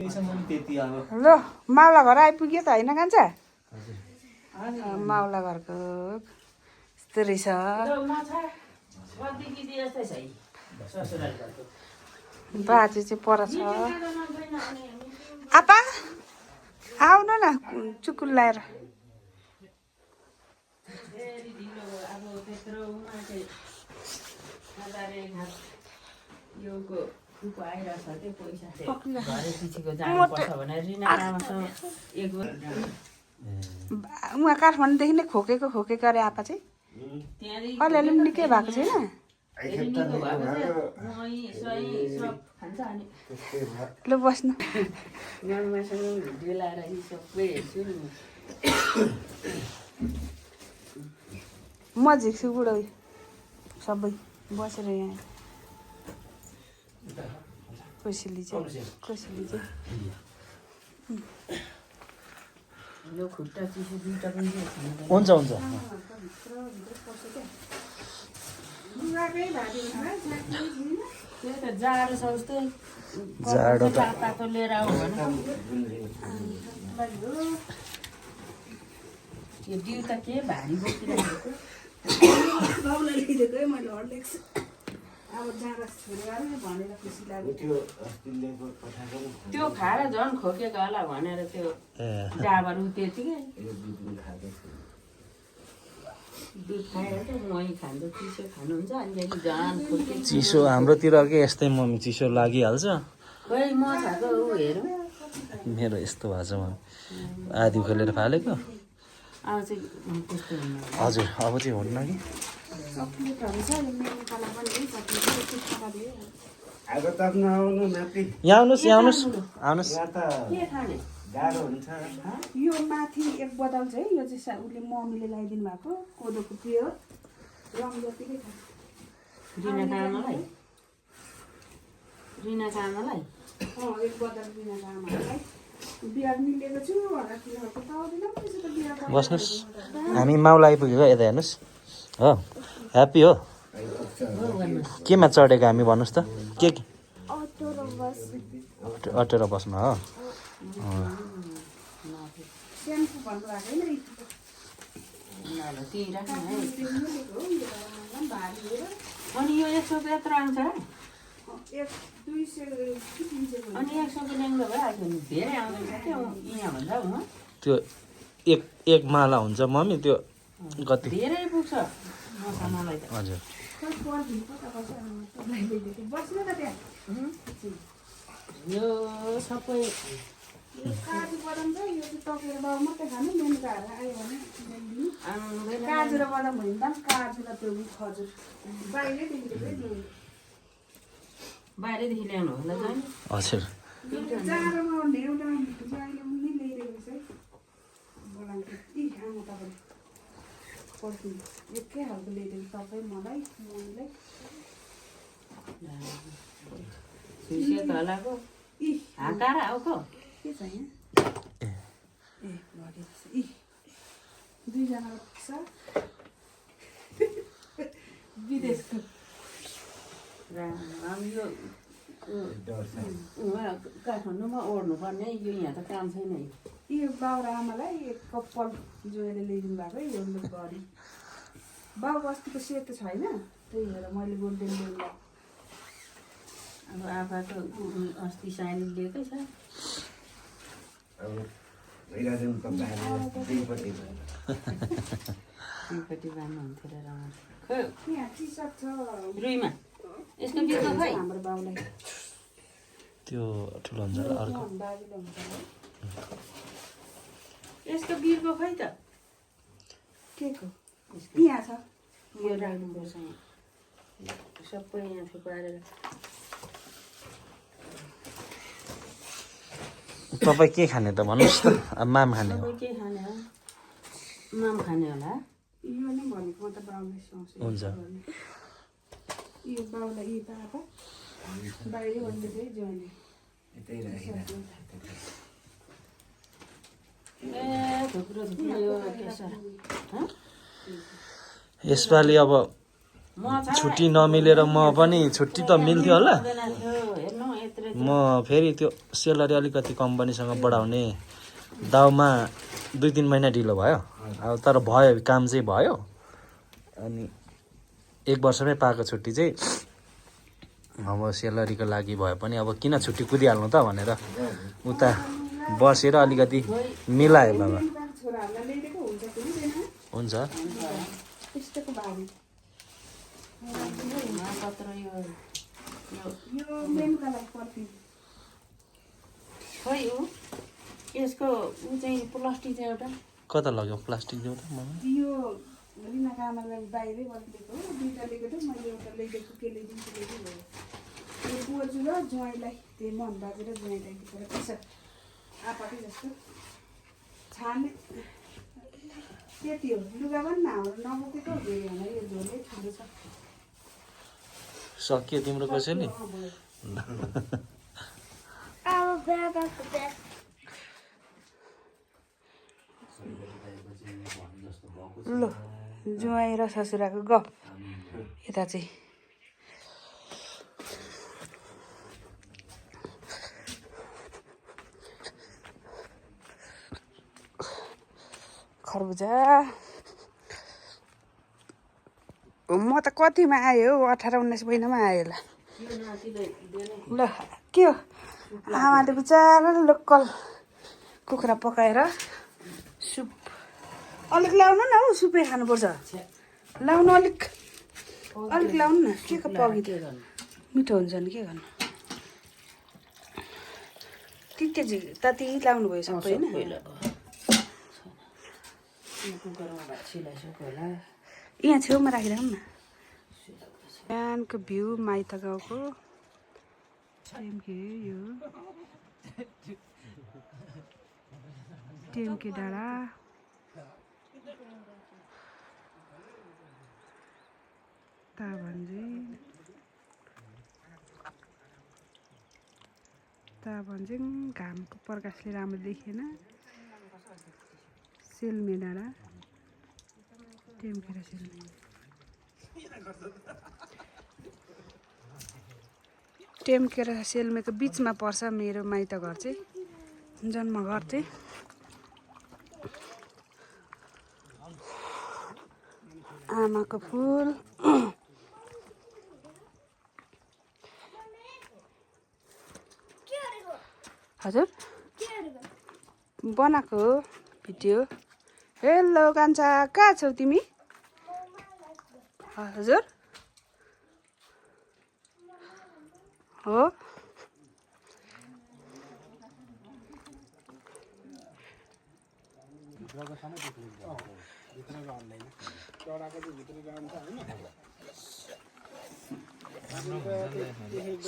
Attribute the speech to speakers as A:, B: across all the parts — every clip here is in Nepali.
A: ल माउला घर आइपुग्यो त होइन कान्छा माउला घरको यस्तो रहेछ बाजे चाहिँ पर छ आपा आउनु न चुकुल लाएर उहाँ काठमाडौँदेखि नै खोकेको अरे आपा चाहिँ अलिअलि पनि निकै भएको छैन ल बस्नु म झिक्छु बुढो सबै बसेर यहाँ कसैले चाहिँ
B: हुन्छ हुन्छ जाडो त
C: लिएर आऊ यो दिउ त के भारी बोकिरहेको त्यो खाएर झन् खोकेको होला भनेर त्यो डाबर त्यतिकै दुध खाएर त मही खान्छ चिसो खानुहुन्छ अनि झन् खोके
B: चिसो हाम्रोतिर के यस्तै मम्मी चिसो लागिहाल्छ
C: खोइ म खाएको ऊ हेरौँ
B: मेरो यस्तो भएको छ मम्मी आधी खोलेर फालेको
C: अब चाहिँ त्यस्तो हुन्न
B: हजुर अब चाहिँ हुन्न कि यहाँ आउनुहोस्
C: के खाने
A: यो माथि एक बदल छ है यो चाहिँ उसले मम्मीले लगाइदिनु भएको कोदोको प्योर रङ जतिकै छ
C: रिना कामालाई
A: एक बदल रिना कामालाई बिहा मिलेको छु
B: बस्नुहोस् हामी माउला आइपुगेको यता हेर्नुहोस् हो ह्याप्पी हो केमा चढेको हामी भन्नुहोस् त के अटेर बस्नु हो
C: अनि यो 100 यत्रो आउँछ अनि 100 ल्याङ्दो भइहाल्छ नि धेरै आउँदैन क्या यहाँ भन्दा
B: त्यो एक माला हुन्छ मम्मी त्यो कति
C: धेरै पुग्छ मसालालाई त
B: हजुर
C: यो सबै
A: काजु बदाम छ यो चाहिँ टकेर बाउ मात्रै खानु मेनुकाहरू आयो भने काजु र बदाम भयो भने त काजु र त्यो खजुर
C: बाहिरदेखि ल्याउनु होला जाने
B: हजुर
A: जाडोमा एउटा अहिले उनी ल्याइरहेको छ है बोलाएको यति खानु तपाईँले पर्खिनु एकै खालको ल्याइदिनु तपाईँ मलाई मम्मीलाई
C: सुसेत हलाको हाकार आउको
A: के छ यहाँ ए भरेको छ दुईजना छ विदेशको
C: हामी यो काठमाडौँमा ओर्नुपर्ने यो यहाँ त काम छैन है
A: यो बाउ र आमालाई एक कप्पल जोएर ल्याइदिनु भएको है यो घरि बाउ बस्तीको सेतो छैन त्यही भएर मैले गोल्डेन ल्याउनु
C: अब आफाको अस्ति साइली लिएकै छ दुईपट्टि बान्नुहुन्थ्यो र
A: यहाँ टी सर्ट छ
C: रुईमा यसको बिचमा खै
A: हाम्रो बाउलाई
B: त्यो ठुलो हुन्छ र अर्को
A: बाबुले हुन्छ
C: यसको बिर्को खै त
A: के को यहाँ छ
C: यो राख्नुपर्छ यहाँ सबै यहाँ थुपारेर
B: तपाईँ के खाने त भन्नुहोस् त अब माम खाने हो
C: के खाने हो माम खाने होला
A: यो नै भनेको म त बाउलाई सोच्छु
B: हुन्छ
A: यो बाउलाई यी बाबा बाहिरै भन्दै चाहिँ जोइने
C: ए थुप्रो यो केसर
B: यसपालि अब छुट्टी नमिलेर म पनि छुट्टी त मिल्थ्यो होला
C: हेर्नु यत्रो
B: म फेरि त्यो सेलरी अलिकति कम्पनीसँग बढाउने दाउमा 2-3 महिना ढिलो भयो अब तर भयो काम चाहिँ भयो अनि 1 वर्षमै पाएको छुट्टी चाहिँ अब सेलरीको लागि भए पनि अब किन छुट्टी कुदिहाल्नु त भनेर उता बसेर अलिकति मिलायो बाबा
A: छोराहरूलाई ल्याइदिएको हुन्छ कि हुँदैन
B: हुन्छ
A: त्यस्तोको बारी
C: कत्रो यो
A: यो मेनुका लागि पर्फिम
C: खै ऊ यसको ऊ चाहिँ प्लास्टिक चाहिँ एउटा
B: कता लग्यो प्लास्टिक देऊ त ममा
A: यो रिनाका आमालाई बाहिरै गरिदिएको हो 2टा लिएको थियो मैले एउटा ल्याइदिएको के ल्याइदिन्छु ल्याइदिनु यो बोजू र ज्वाइँलाई त्यही मन बाजेर ज्वाइँलाई दिएर त्यसो आपत्ति जस्तो छाने त्यति हो लुगा पनि हाम्रो नबोकेको धेरै होला यो झोले ठुलो छ
B: सकियो तिम्रो कसैले
A: ल ज्वाइँ र ससुराको गफ यता चाहिँ खरबुजा म त कतिमा आयो हौ 18-19 महिनामा आयो होला ल के हो आमाले बिचारा लोकल कुखुरा पकाएर सुप अलिक लाउनु न हौ सुपै खानुपर्छ लाउनु अलिक लाउनु न के को पगी मिठो हुन्छ नि के गर्नु केजी तति लाउनु भयो सबै होइन यहाँ छेउमा राखिराखौँ न बिहानको भ्यू माइत गाउँको यो टेम्के डाँडा ताभन्जिङ घामको प्रकाशले राम्रो देखिएन सेल्मे डाँडा टेम्के र सेल्मे टेम्के र सेल्मेको बिचमा पर्छ मेरो माइत घर चाहिँ जन्मघर चाहिँ आमाको फुल हजुर बनाएको भिडियो हेलो कान्छा कहाँ छौ तिमी हजुर हो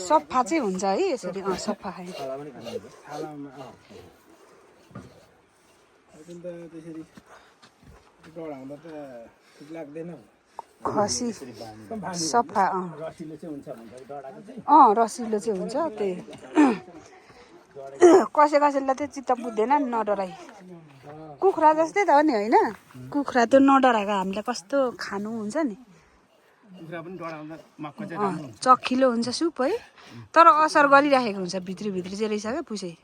A: सफा चाहिँ हुन्छ है यसरी सफा खायो खसी सफा रसिलो चाहिँ हुन्छ त्यही कसैलाई चाहिँ चित्त बुझ्दैन नि नडराई कुखुरा जस्तै त हो नि होइन कुखुरा त्यो नडराएको हामीले कस्तो खानु हुन्छ नि चखिलो हुन्छ सुप है तर असर गरिराखेको हुन्छ भित्री चाहिँ रहेछ क्या पुसै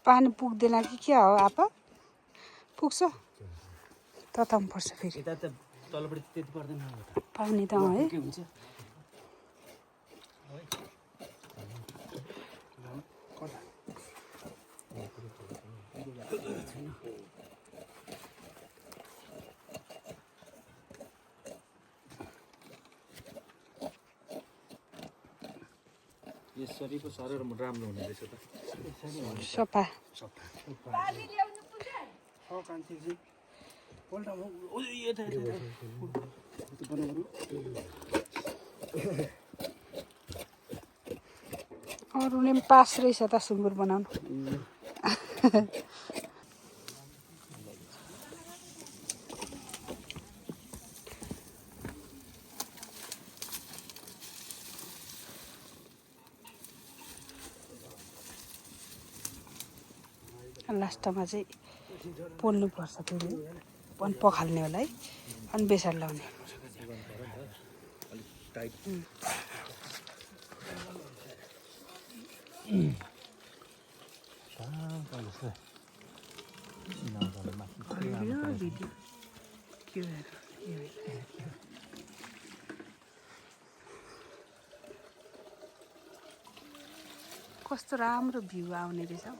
A: पानी पुग्दैन कि क्या हो आपा पुग्छ तताउनु पर्छ फेरि पानी त है
B: यसरी पो सरेर राम्रो हुने रहेछ त
A: सफा अरूले पनि पास रहेछ त सुँगुर बनाउनु लास्टमा चाहिँ पोल्नुपर्छ फेरि अनि पखाल्ने होला है अनि बेसार लाउने कस्तो राम्रो भ्यू आउने रहेछ हौ।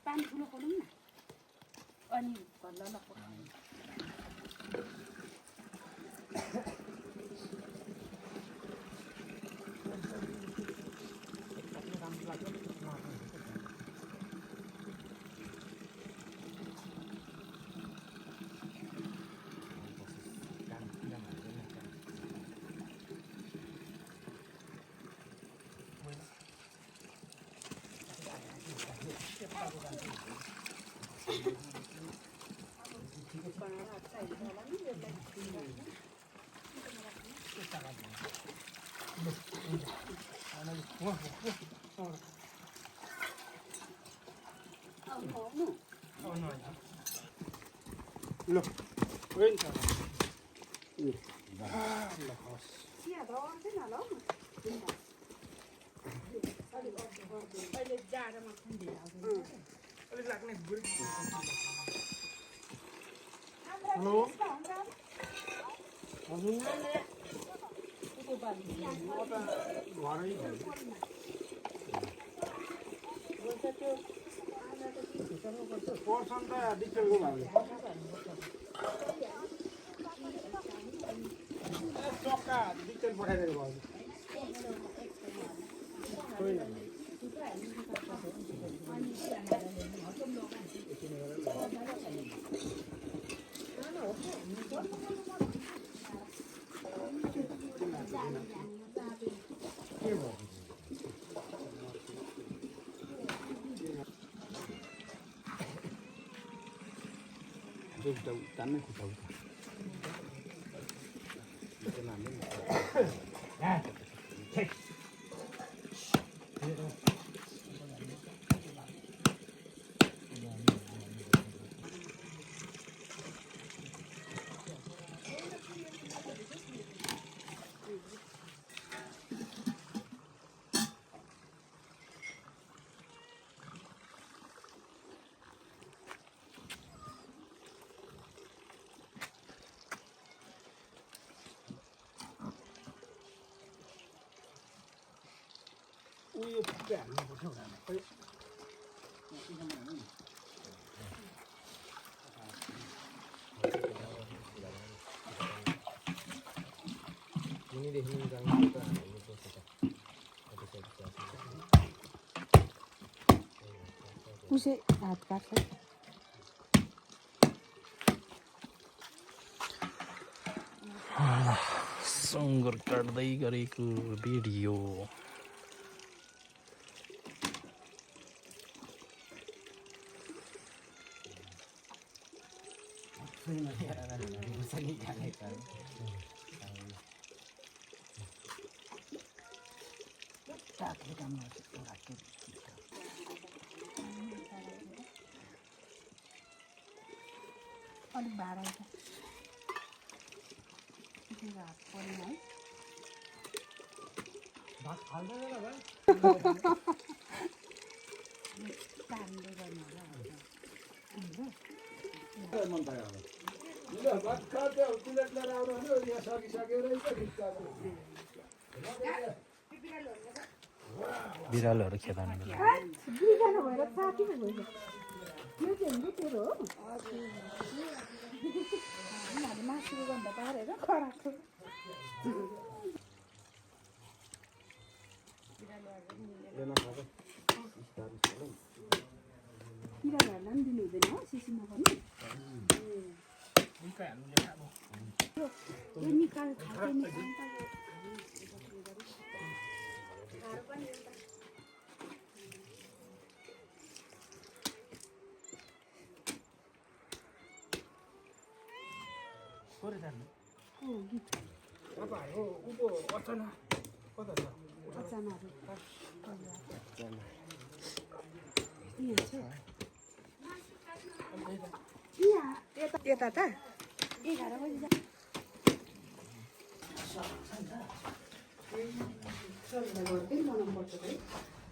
A: पानी ठुलो पढौँ न अनि भल्ल
D: Look, wait. Hello?
A: उसे हात काट्छ
B: सुँगुर काट्दै गरेको भिडियो
A: अलिक भाडा हात पर्ने है चारले गर्नु
B: बिरालोहरू खेदाउने बेला
A: मासुको गन्ध पारेर खराएको बिरालोहरूलाई पनि दिनु हुँदैन हो सिसीमा पनि यो निकाल खाँदै निकाल
D: तपाईँहरूको उँभो अचाना कता छ
A: अचानाहरू यता त 11 बजी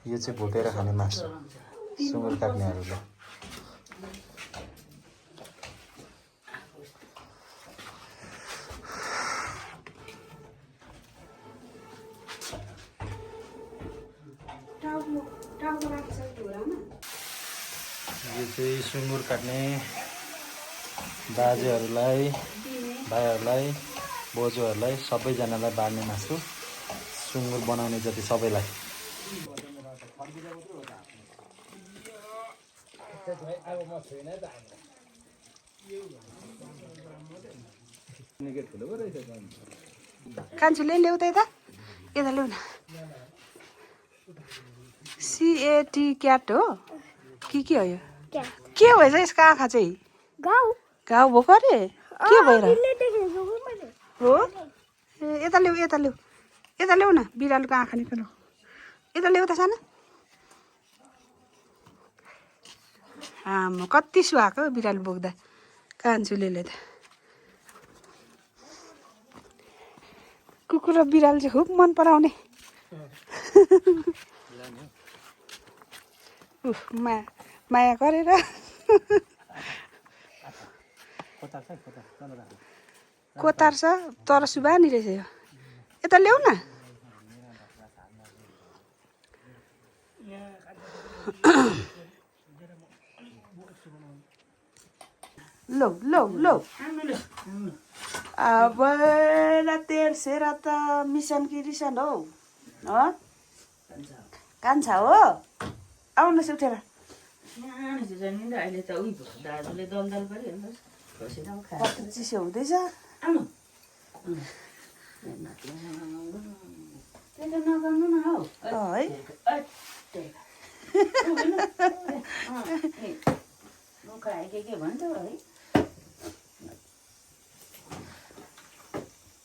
B: यो चाहिँ भुटेर खाने मासु सुँगुर काट्नेहरूले यो चाहिँ सुँगुर काट्ने दाजुहरूलाई भाइहरूलाई बोजूहरूलाई सबैजनालाई बाँड्ने मासु सुँगुर बनाउने जति सबैलाई
A: कान्छुले ल्याउ त यता यता ल्याउ न CAT क्याट हो के हो यो के भएछ यसको आँखा चाहिँ घाउ भएको अरे के भएर हो ए यता ल्याउ यता ल्याउ न बिरालोको आँखा निकाल्नु यता ल्याउ त सानो आमा कति सुहाएको बिरालो बोक्दा कान्छुले त कुकुर र बिरालो चाहिँ खुब मन पराउने माया गरेर कोतार्छ तर सुबानी रहेछ यो यता ल्याउ न लो लो लो अब तेर्सेर त मिसन कि रिसन हो कान्छा हो आउनुहोस् उठेर
C: अहिले त उही दाजुले दलदल पऱ्यो
A: कति चिसो हुँदैछ
C: नगर्नु न हौ
A: है
C: के भन्छौ है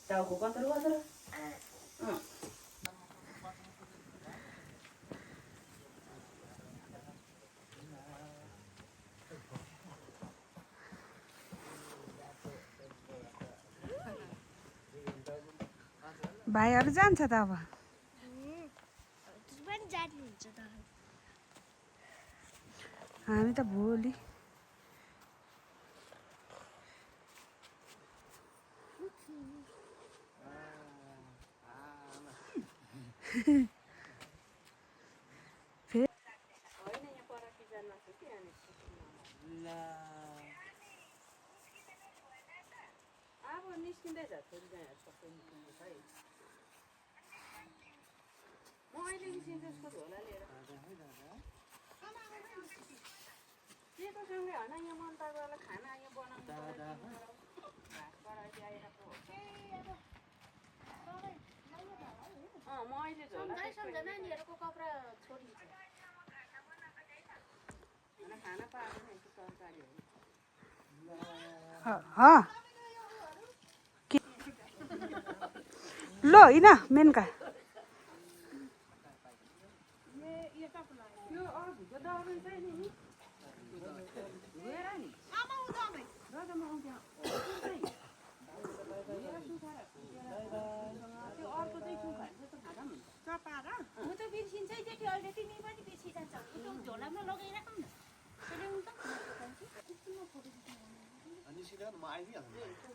C: टाउको कत्रो कत्रो
A: भाइहरू जान्छ त अब हामी त भोलि अब निस्किँदैछ म अहिले निस्किन्छु यसको झोला लिएर केकोसँगै होइन यहाँ मन पर्छ खाना यहाँ बनाउनु म अहिले झोला नानीहरूको कपडा छोडिन्छ खाना पाएन तरकारी लो हिँड मेनका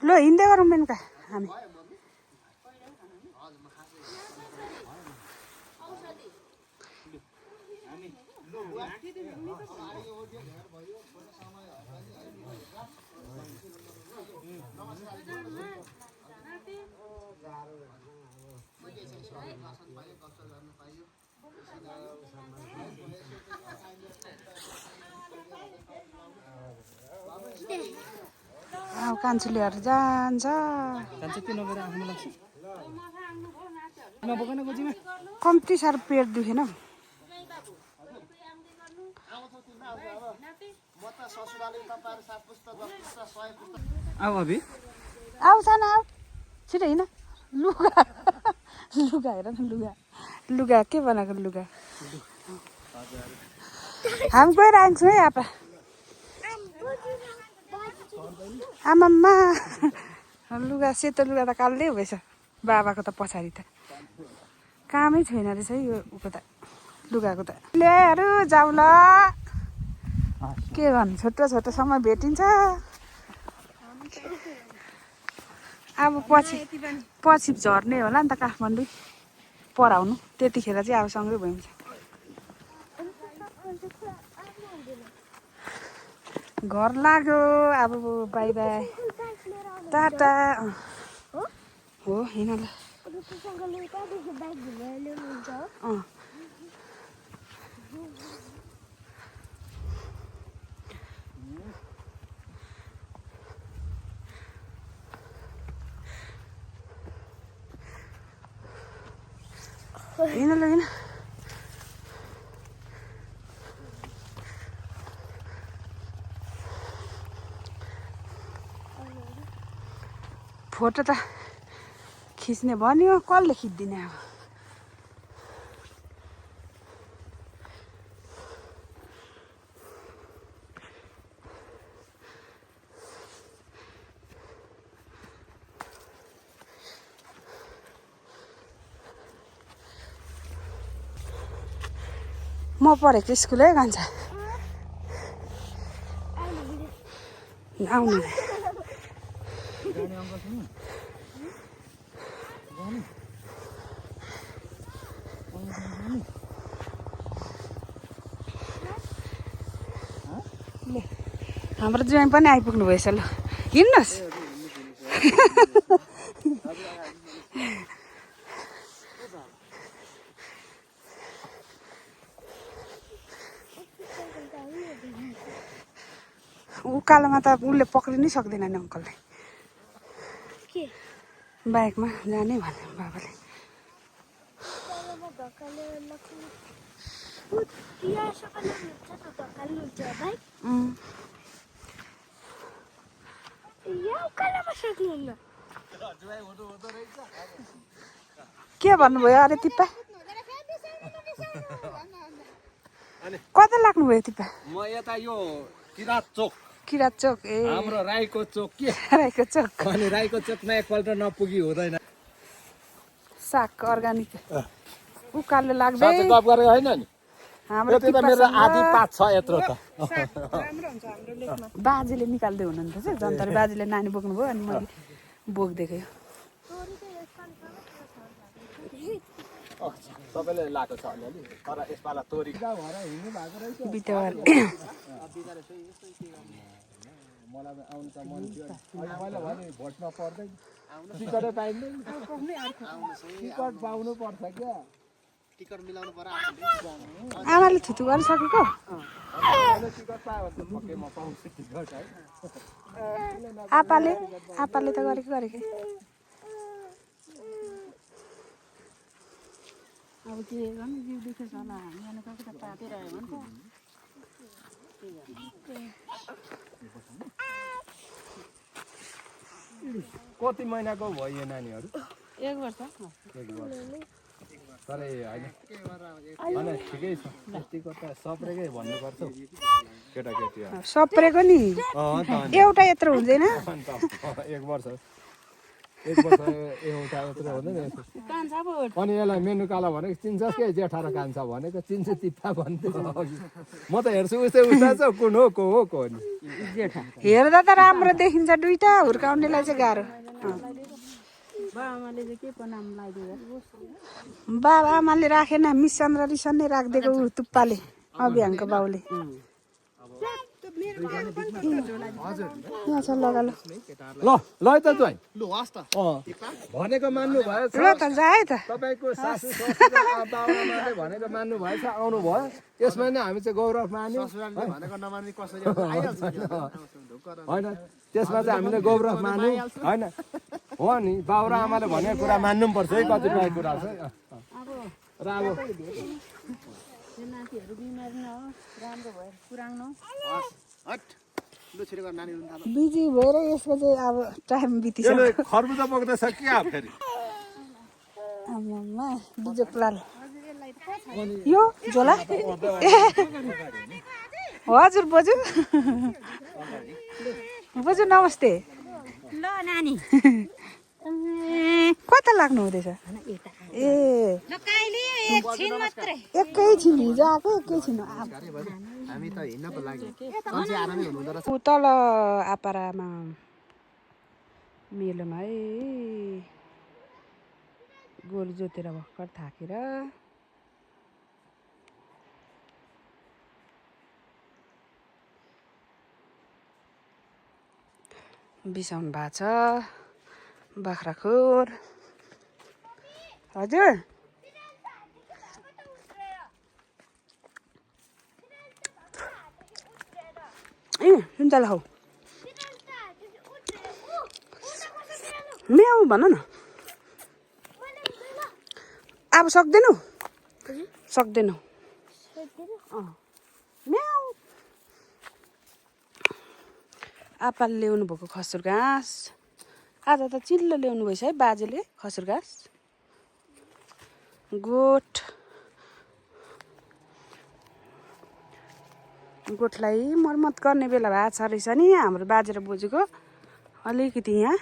A: ल हिँड्दै गरौँ मेनका हामी अब कान्छी लिएर जान्छ
D: कान्छी त्यो नगएर आफ्नो लाग्छ नबोकेन गोजीमा
A: कम्ती साह्रो पेट दुखेन हौ।
D: आऊ अभि
A: आउँछ न आऊ छिटो हिँड लुगा लुगा हेर न लुगा लुगा के बनाएको लुगा हामी गएर आउँछौँ है आपा आमामा लुगा सेतो लुगा त कालै भएछ बाबाको त पछाडि त कामै छैन रहेछ है यो उको त लुगाको त ल्याएर जाउँ ल के गर्नु छोटो छोटो समय भेटिन्छ अब पछि झर्ने होला नि त काठमाडौँ पढाउनु त्यतिखेर चाहिँ अब सँगै भइन्छ घर लाग्यो अब बाई बाई टाटा हो हिँड ल हिँड ल हिँड फोटो त खिच्ने भन्यो कसले खिच्दिने अब म पढेको स्कुलै कान्छ आउनु हाम्रो ज्वाइँ पनि आइपुग्नु भएछ ल हिँड्नुहोस् उकालोमा त उसले पक्रिनै सक्दैन नि अङ्कलले बाइकमा जाने भने बाबाले के भन्नुभयो अरे तिप्पा कता लाग्नुभयो तिप्पा
B: म यता यो किरात चोक
A: किरात चोक ए
B: हाम्रो राईको चोक के
A: राईको चोक
B: अनि राईको चोकमा एकपल्ट नपुगी हुँदैन
A: साग अर्गानिक उकालो लाग्दै
B: साँच्चै गफ गरेको होइन नि
A: हाम्रो
B: त्यो त मेरो आधी पात छ यत्रो त
A: बाजेले निकाल्दै हुनुहुन्थ्यो चाहिँ जन्तरी बाजेले नानी बोक्नुभयो अनि मैले बोक्दिएको
B: सबैले लगाएको छ अलिअलि तर यसपाला तोरी हिँड्नु भएको रहेछ
A: बितेवार
B: मलाई आउनु त मन थियो मैले भने भोटमा पर्दैन टिकटै पाइँदैन टिकट पाउनु पर्छ क्या टिकट मिलाउनु पर्यो
A: आमाले थुतु गरिसकेको
B: टिकट पायो भने पक्कै म पाउँछु टिकट है
A: आपाले त गरेकै
C: अब के गर्नु जिउ दुखेछ होला हामी कति त तातिरह्यो भने
B: कति महिनाको भयो यो नानीहरू
C: 1 वर्ष
B: तर होइन ठिकै छ यतिको त सप्रेकै भन्नुपर्छ केटाकेटी
A: सप्रेको नि एउटा यत्रो हुँदैन
B: 1 वर्ष एउटा यत्रो हुँदैन अनि यसलाई मेनुकाला भनेको चिन्छस् के जेठा र कान्छा भनेको चिन्छु तिप्पा भन्थ्यो म त हेर्छु उस्तै उस्ता छ कुन हो को नि
C: जेठा
A: हेर्दा त राम्रो देखिन्छ दुईटा हुर्काउनेलाई चाहिँ गाह्रो
C: बाबाले चाहिँ के पो नाम लगाइदियो
A: बाबा आमाले राखेन मिसन र रिसन नै राखिदिएको ऊ तुप्पाले अभियानको बाउले यहाँ छ लगालो
E: ल ल है त ज्वाइँ भनेको मान्नु भएछ
A: ल त जा है त
E: तपाईँको सासू ससुरा बाबुआमाले भनेको मान्नु भएछ आउनु भयो यसमा नै हामी चाहिँ गौरव मान्यौँ होइन त्यसमा चाहिँ हामीले गौरव मान्यौँ होइन हो नि बाउ र आमाले भनेको कुरा मान्नु पनि पर्छ है कतिपय कुरा चाहिँ र अब
C: नातिहरू बिमार नहोस् राम्रो भएर पुऱ्याउनु
A: बिजी भएर यसको चाहिँ अब टाइम बितिसक्यो
E: खरबुजा बोक्दैछ क्या फेरि
A: आमामा बिजोक लाल यो झोला हजुर बोजू बोजू नमस्ते
C: ल नानी
A: कता लाग्नु हुँदैछ ए एकैछिन हिजो आएको एकैछिन
D: हामी त हिँड्नको लागि
A: ऊ तल आपारामा मेलोमा है गोरु जोतेर भर्खर थाकेर बिसाउनु भएको छ बाख्राखोर हजुर ए सुन्तला हौ म्याउ भन न अब सक्दैनौ सक्दैनौ म्याउ आपाले ल्याउनु भएको खसुर घाँस आज त चिल्लो ल्याउनु भएछ है बाजेले खसुर घाँस गोठलाई मर्मत गर्ने बेला भएको छ रहेछ नि हाम्रो बाजे र बोजूको अलिकति यहाँ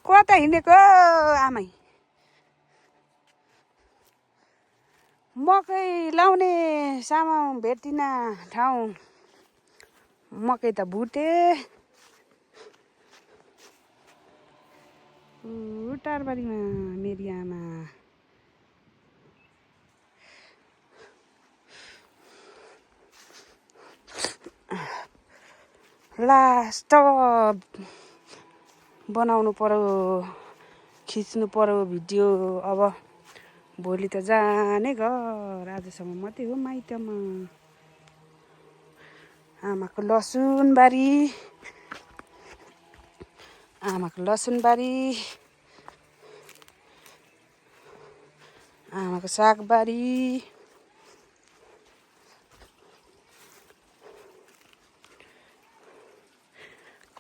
A: कता हिँडेको आमै मकै लाउने सामान भेटिन ठाउँ मकै त भुटे टारबारीमा मेरी आमा लास्ट बनाउनु पर्यो खिच्नु पर्यो भिडियो अब भोलि त जाने घर आजसम्म मात्रै हो माइतमा आमाको लसुनबारी आमाको सागबारी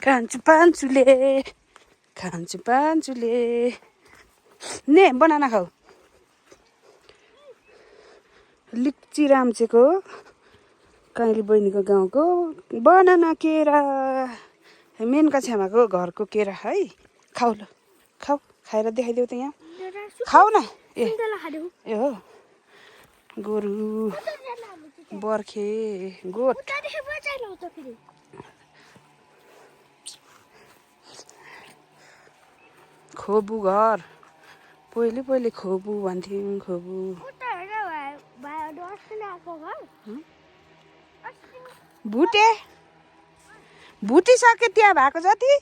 A: खान्छु पान्चुले ने बनाना खाऊ लिक्ची राम्चेको काइली बहिनीको गाउँको बनाना केरा मेनका छेमाको घरको केरा है खाऊ ल खाऊ खाएर देखाइदेऊ त यहाँ खाऊ न ए हो गोरु बर्खे गोठ खोबु घर पहिले खोबु भन्थ्यौँ खोबु भुटिसके त्यहाँ भएको जति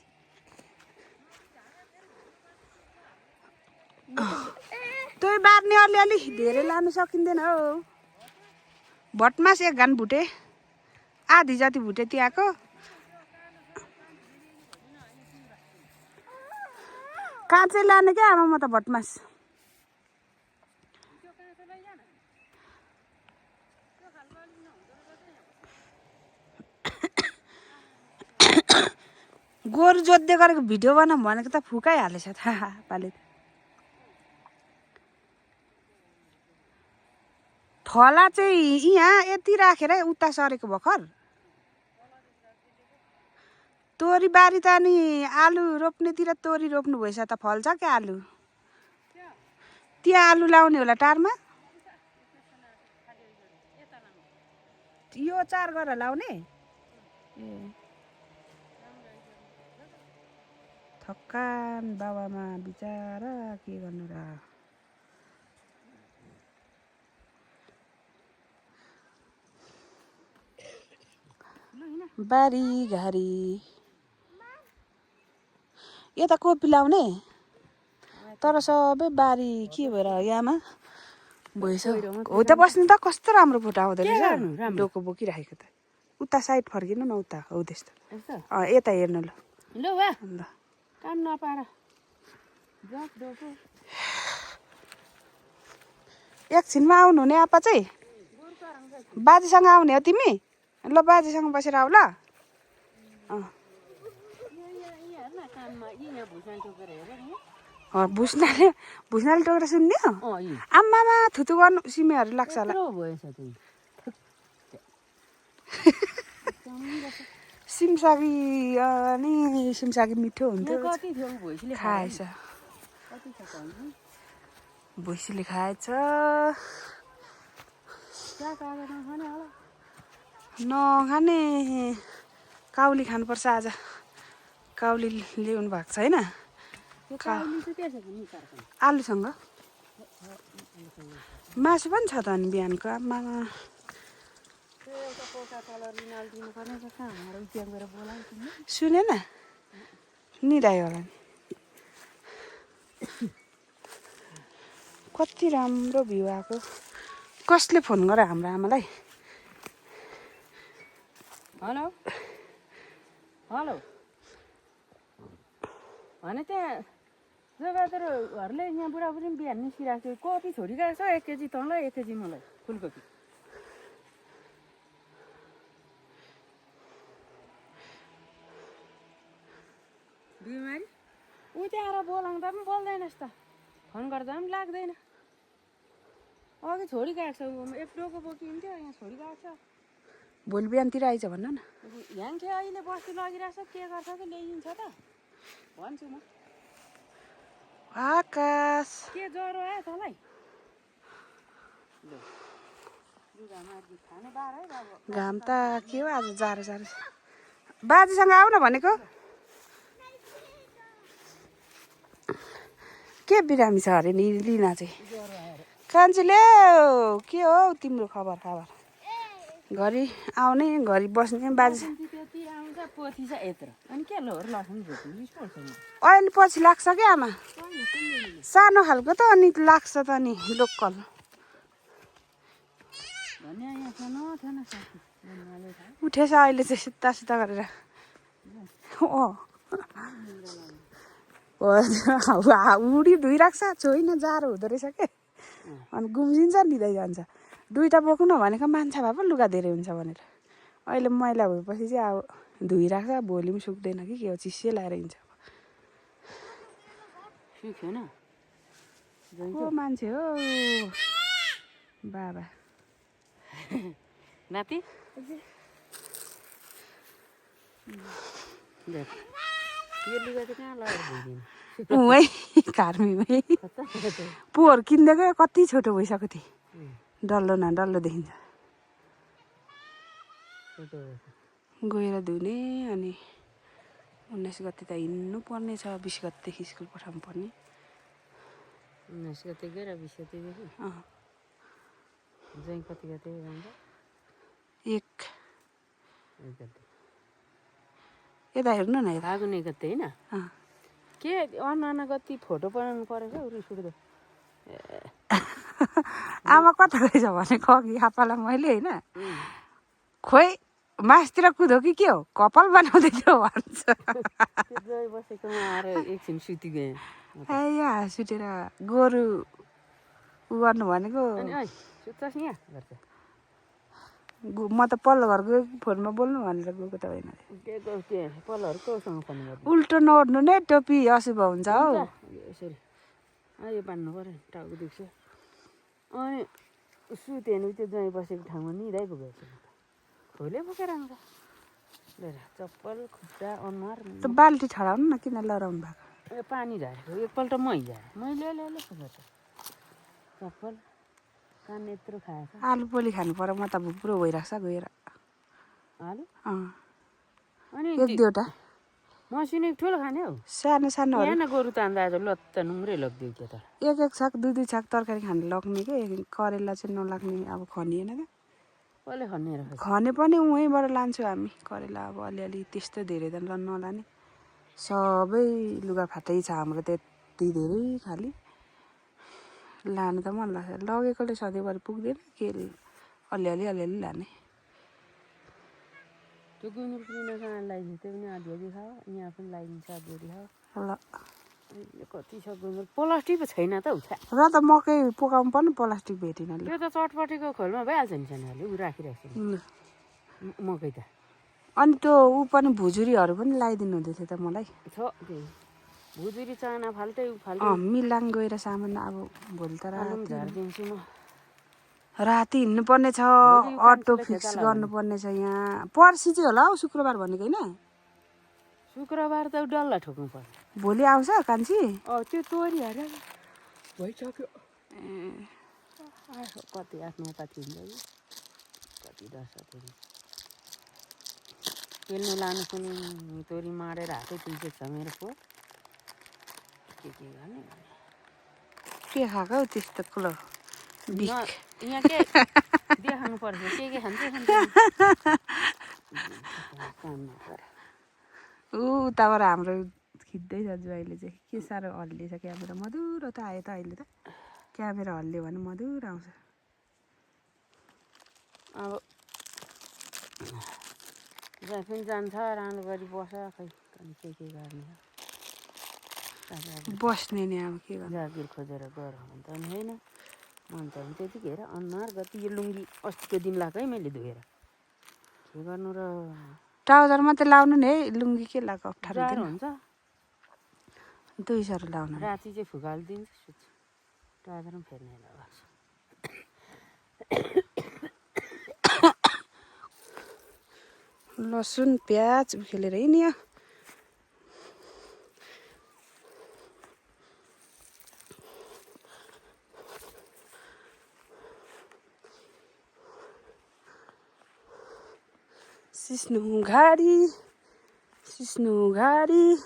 A: त्यही बार्ने अलिअलि धेरै लानु सकिँदैन हो भटमास एक घान भुटे आधी जति भुटे त्यहाँको काँचै लाने क्या आमा म त भटमास गोरु जोत्दै गरेको भिडियो बनाऊँ भनेको त फुकाइहालेछ थाहा पाले थला चाहिँ यहाँ यति राखेर उता सरेको भर्खर तोरी बारी त अनि आलु रोप्नेतिर तोरी रोप्नु भएछ त फल्छ क्या आलु त्यहाँ आलु लाउने होला टारमा यो 4 गरेर लाउने ए थकान बाबामा बिचारा के गर्नु र बारी घारी यता कोपी लाउने तर सबै बारी के भएर यहाँमा भइसक्यो हो त बस्नु त कस्तो राम्रो फोटो आउँदो रहेछ डोको बोकिराखेको त उता साइड फर्किनु न उता हौ त्यस्तो यता हेर्नु ल
C: ल वा
A: ल
C: काम नपाएर
A: एकछिनमा आउनु हुने आपा चाहिँ बाजेसँग आउने हो तिमी ल बाजेसँग बसेर आऊ ल भुस्नाले टोकेर सुन्ने हो आम्मामा थुतु गर्नु सिमेहरू लाग्छ होला सिमसागी अनि सिमसागी मिठो हुन्थ्यो खाएछ भैँसीले खाएछ नखाने काउली खानुपर्छ आज काउली ल्याउनु भएको छ होइन आलुसँग मासु पनि छ त अनि बिहानको आमामा सुने न निदायो होला नि कति राम्रो भ्यू आएको कसले फोन गर हाम्रो आमालाई
C: हेलो हेलो भने त्यहाँ जोबहादुरहरूले यहाँ बुढाबुढी पनि बिहान निस्किरहेको थियो कोपी छोडिरहेको छ 1 केजी तँलाई 1 केजी मलाई फुलकोपी बिमारी ऊ त्यहाँ आएर बोलाउँदा पनि बोल्दैनस् त फोन गर्दा पनि लाग्दैन अघि छोडिरहेको छ एक डोको बोकिन्थ्यो यहाँ छोडिरहेको छ
A: भोलि बिहानतिर आइज भन्न न
C: यहाँ के अहिले बस्ती लगिरहेको छ के गर्छ कि ल्याइदिन्छ त भन्छु म
A: आकाश
C: के ज्वरो आयो तँलाई
A: घाम त के हो आज जाडो जाडो बाजेसँग आऊ न भनेको के बिरामी छ अरे नि लिना चाहिँ कान्छीले के हो तिम्रो खबर खबर घरि आउने घरि बस्ने बाजे अहिले पछि लाग्छ क्या आमा सानो खालको त अनि लाग्छ त नि लोकल उठेछ अहिले चाहिँ सित्ता सित्ता गरेर उडी धुइरहेको छ छोइन जाडो हुँदो रहेछ के अनि गुम्सिन्छ लिँदै जान्छ दुईवटा बोक्नु न भनेको मान्छे भए पो लुगा धेरै हुन्छ भनेर अहिले मैला भएपछि चाहिँ अब धुइरहेको छ भोलि पनि सुक्दैन कि के हो चिसै लगाएर हिँड्छ को मान्छे हो बाबा
C: नाति
A: उही घरमै पोहोर किन्दैको कति छोटो भइसक्यो थिएँ डल्लो न डल्लो देखिन्छ गएर धुने अनि 19 गते त हिँड्नु पर्ने छ 20 गतेदेखि स्कुल पठाउनु पर्ने
C: 19 गते गएर 20 गतेदेखि जै कति गते जान्छ
A: 1 यता हेर्नु न यता
C: फागुन 1 गते होइन के अन्ना गति फोटो बनाउनु परेछ रिस उठ्दो
A: आमा कता रहेछ भनेको अघि आपालाई मैले होइन खोइ मासतिर कुदो कि के हो कपाल बनाउँदै थियो भन्छ
C: बसेकोमा आएर एकछिन सुति गएँ
A: यहाँ सुतेर गोरु उ गर्नु भनेको
C: सुत्छस् यहाँ गर्छ
A: म त पल्लो घरको फोनमा बोल्नु भनेर गएको त होइन
C: के पल्लोहरूकोसँग फोन गर्नु
A: उल्टो नओर्नु नै टोपी अशुभ हुन्छ हौ
C: यसरी यो बान्नु पऱ्यो टाउको दुख्छ अनि सुत्यो भने त्यो ज्वाइँ बसेको ठाउँमा निदाइ पुगेको छ खोले बोकेर आउँछ चप्पल खुट्टा अनुहार
A: त बाल्टी ठडाउनु न किन लडाउनु भएको
C: यो पानी झारेको एकपल्ट मै झारे मैले चप्पल कान यत्रो खाएछ
A: आलु पोली खानु पर्यो म त भुप्रो भइरहेको छ गएर
C: आलु
A: अनि 1-2वटा
C: मसिनो ठुलो खाने हौ
A: सानो सानो
C: यहाँ गोरु तान्दा आज लत्त नुम्रै लगिदियो के त
A: 1-1 छाक 2-2 छाक तरकारी खानु लाग्ने के करेला चाहिँ नलाग्ने अब खनिएन त
C: कसले खनेर
A: खने पनि उहीँबाट लान्छु हामी करेला अब अलिअलि त्यस्तो धेरै त नलाने सबै लुगाफाटै छ हाम्रो त्यति धेरै खालि लानु त मन लाग्छ लगेकोले सधैँभरि पुग्दैन के अलिअलि लाने
C: त्यो गुन्द्रुकसँग लगाइदिन्छ त्यो पनि आधी आधी खाऊ यहाँ पनि लगाइदिन्छ आधी आधी खाऊ
A: ल
C: कति छ गुन्द्रुक प्लास्टिक पो छैन त उठा
A: र त मकै पकाउनु पर्ने प्लास्टिक भेटिन
C: त्यो त चटपटीको खोलमा भइहाल्छ नि सानोले ऊ राखिरहेको छ मकै त
A: अनि त्यो ऊ पनि भुजुरीहरू पनि लगाइदिनु हुँदै थियो त मलाई
C: छ त्यही भुजुरी चाना फाल्टै फाल्टै
A: मिलाङ गएर सामान अब भोलि त
C: झारिदिन्छु म
A: राति हिँड्नुपर्ने छ अटो फिक्स गर्नुपर्ने छ यहाँ पर्सि चाहिँ होला हौ शुक्रबार भनेको होइन
C: शुक्रबार त डल्ला ठोक्नु पर्छ
A: भोलि आउँछ कान्छी
C: त्यो तोरी हेर भइसक्यो कति आफ्नो यता थिन्छ कि कति दस तोरी पेल्नु लानु पनि तोरी माडेर हातै तुल्छ मेरो पो के गर्ने
A: के खाएको हौ त्यस्तो कुलो
C: यहाँ के देखाउनु पर्छ के खान्छ
A: उताबाट हाम्रो खिच्दैछ ज्वाइँले चाहिँ के साह्रो हल्लिएछ क्यामेरा मधुरो त आयो त अहिले त क्यामेरा हल्लियो भने मधुरो आउँछ
C: अब जहाँ पनि जान्छ राम्रो गरी बस खै के गर्ने
A: बस्ने नि अब के गर्नु
C: जागिर खोजेर गर भने त होइन मन त त्यतिखेर अनुहार गति यो लुङ्गी अस्तिको दिन लगाएको है मैले धोएर के गर्नु र
A: ट्राउजर मात्रै लाउनु नि है लुङ्गी के लगाएको अप्ठ्यारो
C: जाडो हुन्छ
A: दुई सर लाउनु
C: राति चाहिँ फुकालिदिन्छ सुत्छ ट्राउजर पनि फेर्ने लगाएको
A: लसुन प्याज उखेलेर हिँड्यो सिस्नु घाडी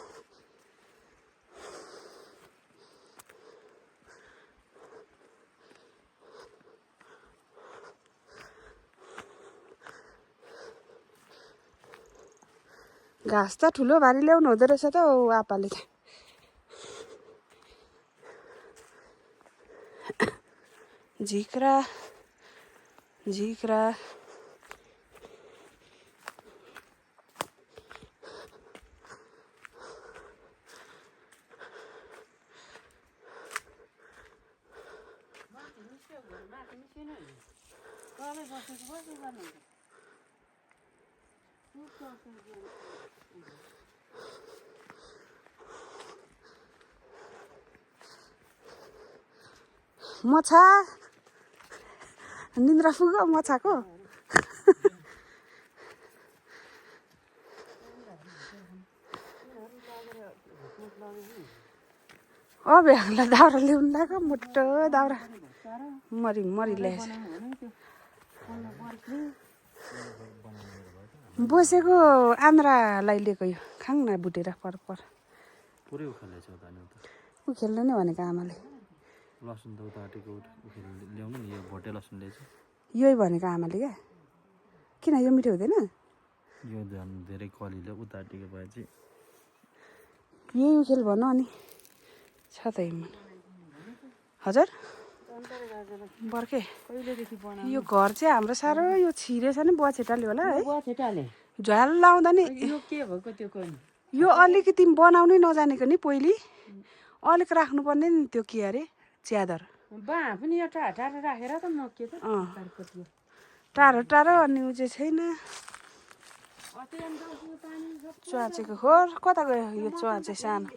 A: घाँस त ठुलो भारी ल्याउनु हुँदो रहेछ त आपाले त झिक्रा मछा निन्द्रा पुग्यो मछाको भ्यागलाई दाउरा ल्याउनु लाग्यो मोटो दाउरा मरि ल्याएछ बसेको आन्द्रालाई लिएको यो खाङ न बुटेर पर
B: पुरै उखालेछ त नि
A: ऊ खेल्नु नै भनेको आमाले
B: लसुन त उता आँटेको ल्याउनु नि यो भोटे लसुन ल्याएछ
A: यही भनेको आमाले क्या किन यो मिठो हुँदैन
B: यो झन् धेरै कलीले उता आँटेको भए चाहिँ
A: यही उखेल भन अनि छ त हजुर बर्खे यो घर चाहिँ हाम्रो साह्रो यो छिरेछ नि बछेटाले होला है झ्याल लाउँदा नि यो अलिकति बनाउनै नजानेको नि पहिले अलिक राख्नुपर्ने नि त्यो के अरे च्यादर टाढो अनि ऊ चाहिँ छैन च्वाचेको खोर कता गयो यो च्वाचे सानो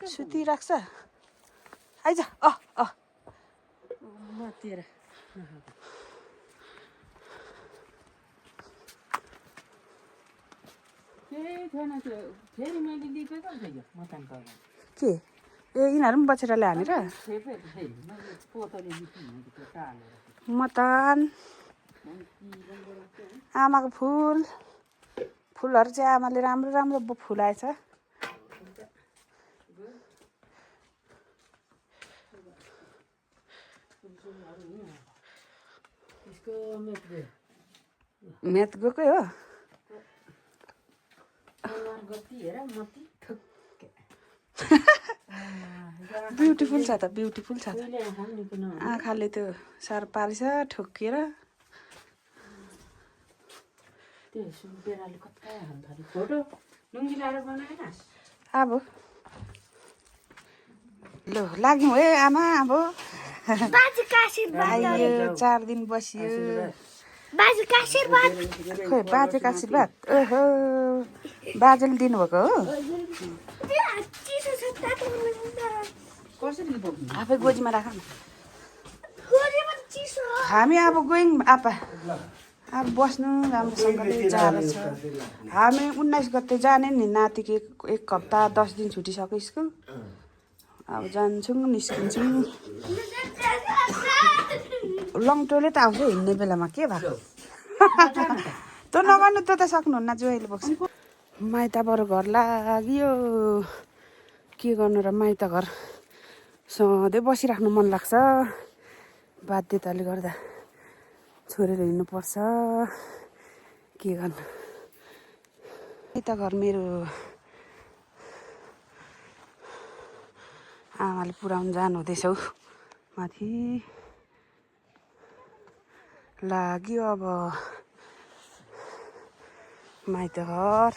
A: सुतिराख्छ आइज के ए यिनीहरू पनि बछेटाले हानेर मतान आमाको फुलहरू चाहिँ आमाले राम्रो फुलाएछ म्याथ गएकै हो
C: अनुहार गति हेर मति थुक्के
A: ब्युटिफुल छ त ब्युटिफुल छ त
C: कहिले आँखा पनि निको नहुने
A: आँखाले त्यो साह्रो पारेछ ठोकिएर
C: त्यो सुनपेराले कता हाल्नु थाल्यो फोटो लुङ्गी लाएर बनाएन
A: अब ल लाग्यौँ है आमा अब आइयो 4 दिन बसियो खोइ बाजेको आशीर्वाद ओहो बाजेले दिनुभएको हो
C: कसरी बोक्नु
A: आफै गोजीमा राख न हामी अब गयौँ आपा अब बस्नु राम्रोसँगले जाडो छ हामी 19 गते जाने नि नातिको एक हप्ता 10 दिन छुट्टी सक्यो स्कुल अब जान्छौँ निस्किन्छौँ लङ टोइलेट आउँछ हिँड्ने बेलामा के भएको तँ नगर्नु त सक्नुहुन्न जोइले बोक्छ माइतबाट घर लाग्यो के गर्नु र माइत घर सधैँ बसिराख्नु मन लाग्छ बाध्यताले गर्दा छोडेर हिँड्नुपर्छ के गर्नु माइत घर मेरो आमाले पुऱ्याउनु जानु हुँदैछ हौ माथि लाग्यो अब माइत घर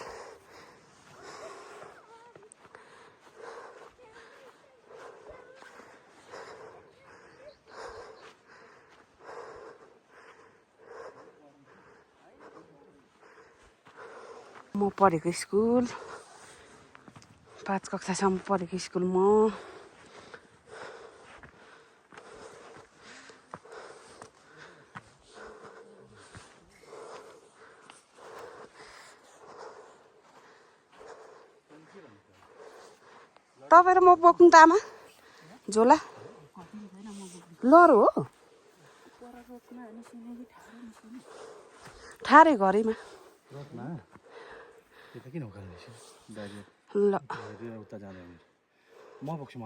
A: म पढेको स्कुल 5 कक्षासम्म पढेको स्कुल म तपाईँ र म बोक्नु त आमा झोला लरो हो ठाडै घरैमा ल
B: उता जाँदा म बोक्छु